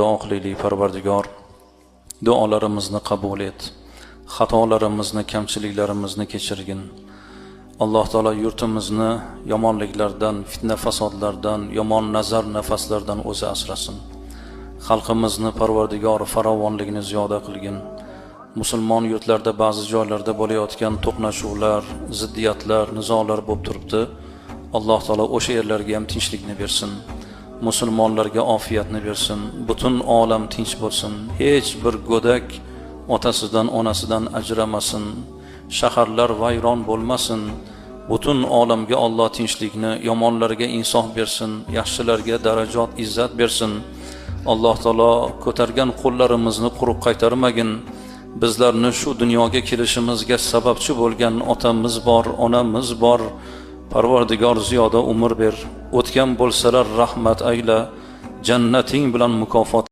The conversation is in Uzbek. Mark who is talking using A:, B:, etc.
A: Duo qilaylik. Parvardigor, duolarimizni qabul et, xatolarimizni, kamchiliklarimizni kechirgin. Alloh taolo yurtimizni yomonliklardan, fitna fasodlardan, yomon nazar nafaslardan o'zi asrasin. Xalqimizni, Parvardigor, farovonligini ziyoda qilgin. Musulmon yurtlarda ba'zi joylarda bo'layotgan to'qnashuvlar, ziddiyatlar, nizolar bo'lib turibdi. Alloh taolo o'sha yerlarga ham tinchlikni bersin, musulmonlarga ofiyatni bersin, butun olam tinch bo'lsin, hech bir go'dak otasidan, onasidan ajramasin, shaharlar vayron bo'lmasin. Butun olamga Olloh tinchlikni, yomonlarga insof bersin, yaxshilarga darajot, izzat bersin. Alloh taolo ko'targan qo'llarimizni quruq qaytarmagin. Bizlarni shu dunyoga kelishimizga sababchi bo'lgan otamiz bor, onamiz bor. Parvardigor, ziyoda umr ber, o'tgan bo'lsalar, rahmat ayla, jannating bilan mukofot.